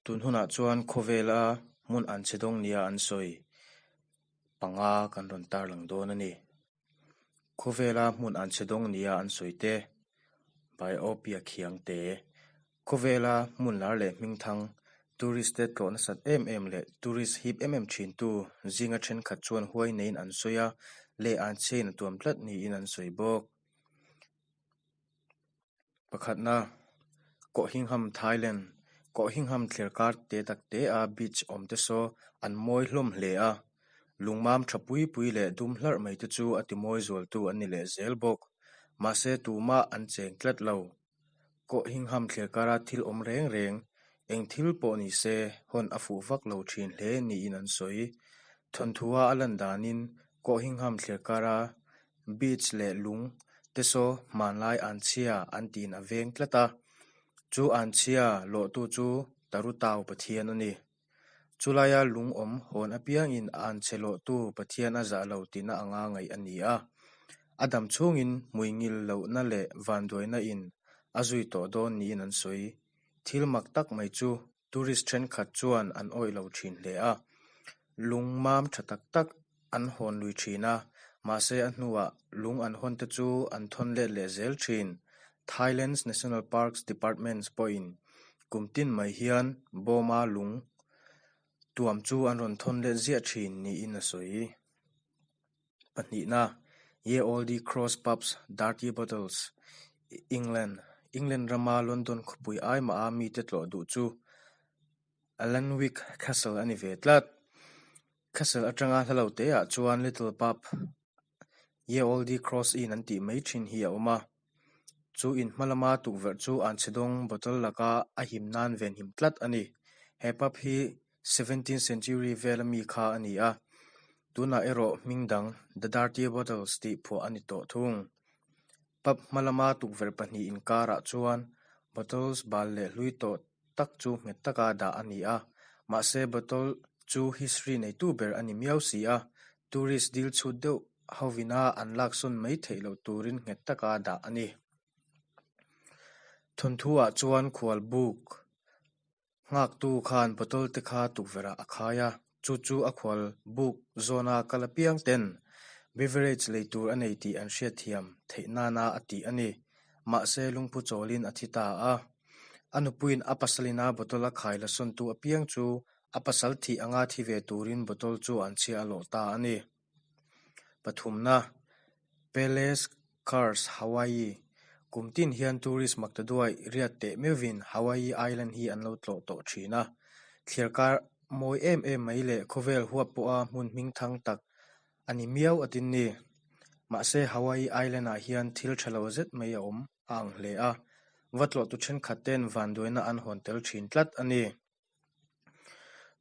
Tun hunah chuan khawvela hmun an chhe dawng nia an sawi panga kan rawn tarlang dawn a ni. Khawvela hmun an chhe dawng nia an sawi te, Biopia Khiangte, Khawvela hmun lar leh hmingthang, tourist te tlawh nasat em em leh tourist hip em em thintu zinga thenkhat chuan huai neiin an sawi a, leh an chhiain a tuam tlat niin an sawi bawk. Pakhatna, Kohhingham Thailand, Kohhingham thliarkar te tak te a beach awm te saw an mawi hlawm hle a, lungmam tha pui pui leh dum hlarh mai te chu a ti mawi zualtu an ni leh zel bawk. Mahse tumah an cheng tlat lo. Kohhingham thliarkara thil awm reng reng, eng thil pawh ni se, hawn a fuh vak lo thin hle niin an sawi. Thawnthua a lan danin Kohhingham thliarkara Beach leh lung te saw hmanlai anchhia an tiin a veng tlat a, chu anchhia lawhtu chu Tarutau Pathian a ni. Chulaia lung awm hawn apiangin a anchhe lawhtu Pathian a zah lo tihna anga ngaih a ni a. A dam chhungin hmuingil lohna leh vanduaina in a zui tawh dawn niin an sawi. Thil mak tak mai chu tourist thenkhat chuan an awih lo thin hle a, lung mam tha tak tak an hawn lui thin a, mahse a hnuah lung an hawn te chu an thawn let leh zel thin. Thailand's National Parks Department pawhin kum tin mai hian bawma lung tuam chu an rawn thawn let ziah thin niin a sawi. Pahnihna, Ye Olde Cross Pubs Dirty Bottles, England, England rama London khawpui ai maha mite tlawh duh chu Alnwick Castle a ni ve tlat. Castle atanga hla lo teah chuan Little Pub, Ye Olde Cross Inn an tih mai thin hi a awm a. Chu in hma lama tukverh chu anchhedawng bottle laka a him nan venhim tlat a ni. He pub hi seventeenth century vela mi kha a ni a, tunah erawh hming dang The Dirty Bottles tih phuah a ni tawh thung. Pub hma lama tukverh pahnih inkarah chuan bottles bal leh hlui tawh tak chu nghet taka dah a ni a, mahse bottle chu history neitu ber a ni miau si a, tourist dil chhut deuh hovina an laksawn mai theih loh turin nghet taka dah a ni. Thawnthu-ah chuan khual buk nghaktu khan bottle te kha tukverhah a khai a, chu chu a khual buk zawna kal apiang ten beverage lei tur a nei tih an hriatthiam theih nana a tih a ni. Mahse lungphu chawlin a thi ta a. A nupuiin a pasalina bottle a khai la sawntu apiang chu a pasal thih anga thi ve turin bottle chu an chhia a lawh ta a ni. Pathumna, Pele's Curse, Hawaii, Kum tin hian tourist maktaduai riat teh meuhvin Hawaii Island hi an lo tlawh tawh thin a. Thliarkar mawi em em mai leh khawvel huap pawha hmun hmingthang tak a ni miau a tin ni. Mahse Hawaii Island ah hian thil tha lo zet mai a awm a ang hle a, va tlawhtu thenkhat ten vanduaina an hawn tel thin tlat a ni.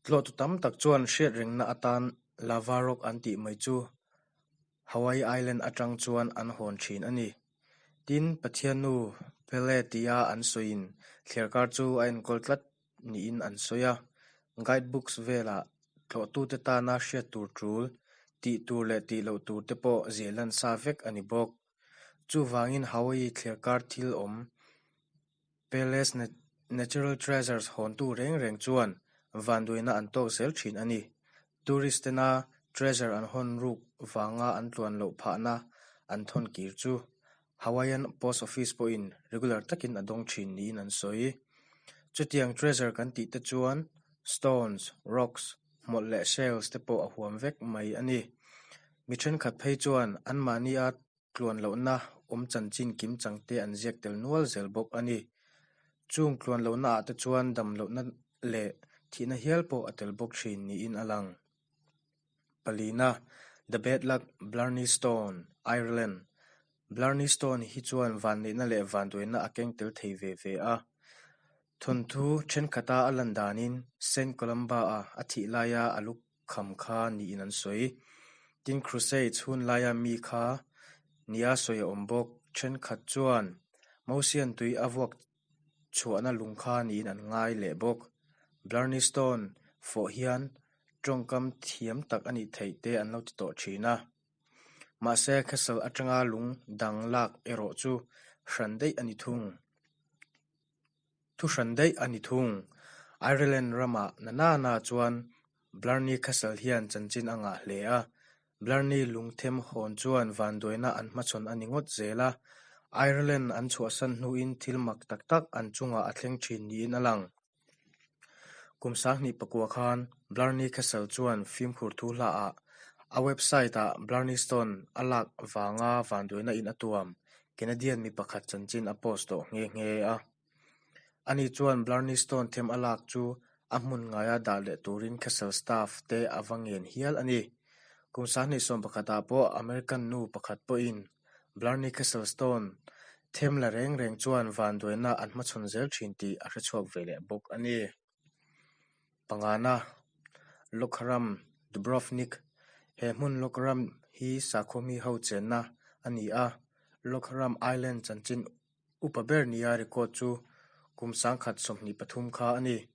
Tlawhtu tam tak chuan hriatrengna atan lava rock an tih mai chu Hawaii Island atang chuan an hawn thin a ni. Tin, Pathiannu Pele tia an sawiin thliarkar chu a enkawl tlat niin an sawi a, guide books velah tlawhtute tana hriat tur tul, tih tur leh tih loh tur te pawh ziah lan sa vek a ni bawk. Chuvangin Hawaii thliarkar thil awm Pele's Natural Treasures hawntu reng reng chuan vanduaina an tawk zel thin a ni. Tourist tena treasure an hawn ruk vanga an tluan loh phahna an thawn kir chu Hawaiian Post Office pawhin regular takin a dawng thin niin an sawi. Chutiang treasure kan tih te chuan stones, rocks, hmawlh leh shells te pawh a huam vek mai a ni. Mi thenkhat phei chuan anmahnia tluan lohna awm chanchin kim chang te an ziak tel nual zel bawk a ni. Chung tluan lohna ah te chuan dam lohna leh thihna hial pawh a tel bawk thin niin a lang. Palina, The Bad Luck Blarney Stone, Ireland, Blarney Stone hi chuan vanneihna leh vanduaina a keng tel thei ve ve a. Thawnthu thenkhat-a a lan danin Saint Columba-a a thih laia a lu kham kha niin an sawi. Tin, Crusades hun laia mi kha nia sawi a awm bawk. Thenkhat chuan Mosian tui a vuak chhuahna lung kha niin an ngai leh bawk. Blarney Stone fawh hian tawngkam thiam tak a nih theih te an lo ti tawh thin a. Mahse, castle atanga lung dang lak erawh chu hran daih a ni thung. Thu hran daih a ni thung. Ireland ramah na na na chuan Blarney Castle hian chanchin a ngah hle a, Blarney lungthem hawn chuan vanduaina an hmachhawn a ni ngawt zel a, Ireland an chhuahsan hnuin thil mak tak tak an chungah a thleng thin niin a lang. Kum 2009 khan Blarney Castle chuan fimkhur thu hlaah a website-ah Blarney Stone a lak vanga vanduaina in a tuam Canadian mi pakhat chanchin a post tawh nghe nghe a. Ani chuan Blarney Stone them a lak chu a hmun ngaia dah leh turin Castle staff te a va ngen hial a ni. Kum 2011 ah pawh American nu pakhat pawhin Blarney Castle Stone them la reng reng chuan vanduaina an hmachhawn zel thin tih a hrechhuak ve leh bawk a ni. Pangana, Lokharam, Dubrovnik, He hmun Lokharam hi sakhaw mi ho chenna a ni a, Lokharam Island chanchin Upa ber nia record chu kum 1023 kha a ni.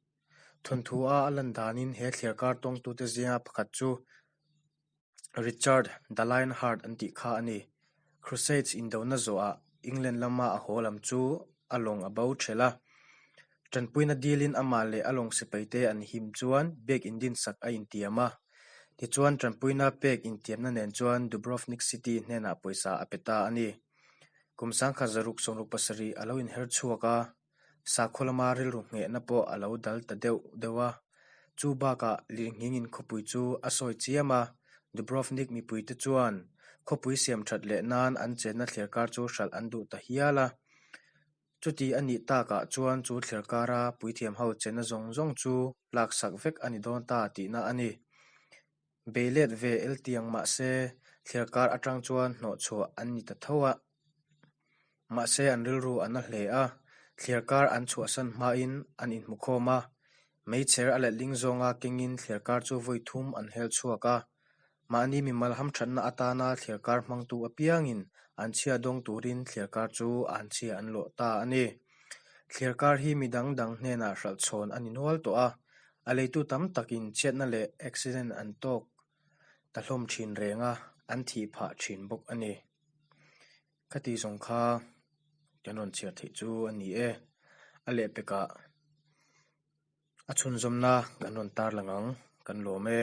Thawnthu a a lan danin he thliarkar tawngtute zinga pakhat chu Richard the Lionheart an tih kha a ni. Crusades indona zawhah England lama a haw lam chu a lawng a bo ṭhelh a. Ṭanpuina dilin amah leh a lawng sipaite an him chuan biak indinsak a intiam a. Tichuan ṭanpuina pek intiamna nen chuan Dubrovnik City hnenah pawisa a pe ta a ni. Kum 1667 a lo inher chhuak a, sakhaw lama rilru nghehna pawh a lo dal ta deuh deuh a. Chu bakah lirnghingin khawpui chu a sawi chiam a, Dubrovnik mipuite chuan khawpui siam that leh nan an chenna thliarkar chu hralh an duh ta hial a. Chuti a nih takah chuan chu thliarkara puithiam ho chenna zawng zawng chu laksak vek a ni dawn ta tihna a ni. Bei let ve eltiang mahse thliarkar atang chuan hnawhchhuah an ni ta tho a. Mahse an rilru a na hle a, thliarkar an chhuahsan hmain an inhmukhawm a. Meichher a letling zawnga kengin thliarkar chu vawi thum an hel chhuak a. Mahni mimal hamthatna atana thliarkar hmangtu apiangin an chhia dawng turin thliarkar chu an chhia an lawh ta a ni. Thliarkar hi mi dang dang hnenah hralh chhawn a ni nual tawh a. A leitu tam takin chhiatna leh accident an tawk ta hlawm thin reng a, an thih phah thin bawk a ni. Khati zawng kha kan rawn chhiar theih chu a ni e. A lehpekah a chhunzawmna kan rawn tarlang ang, kan lawm e.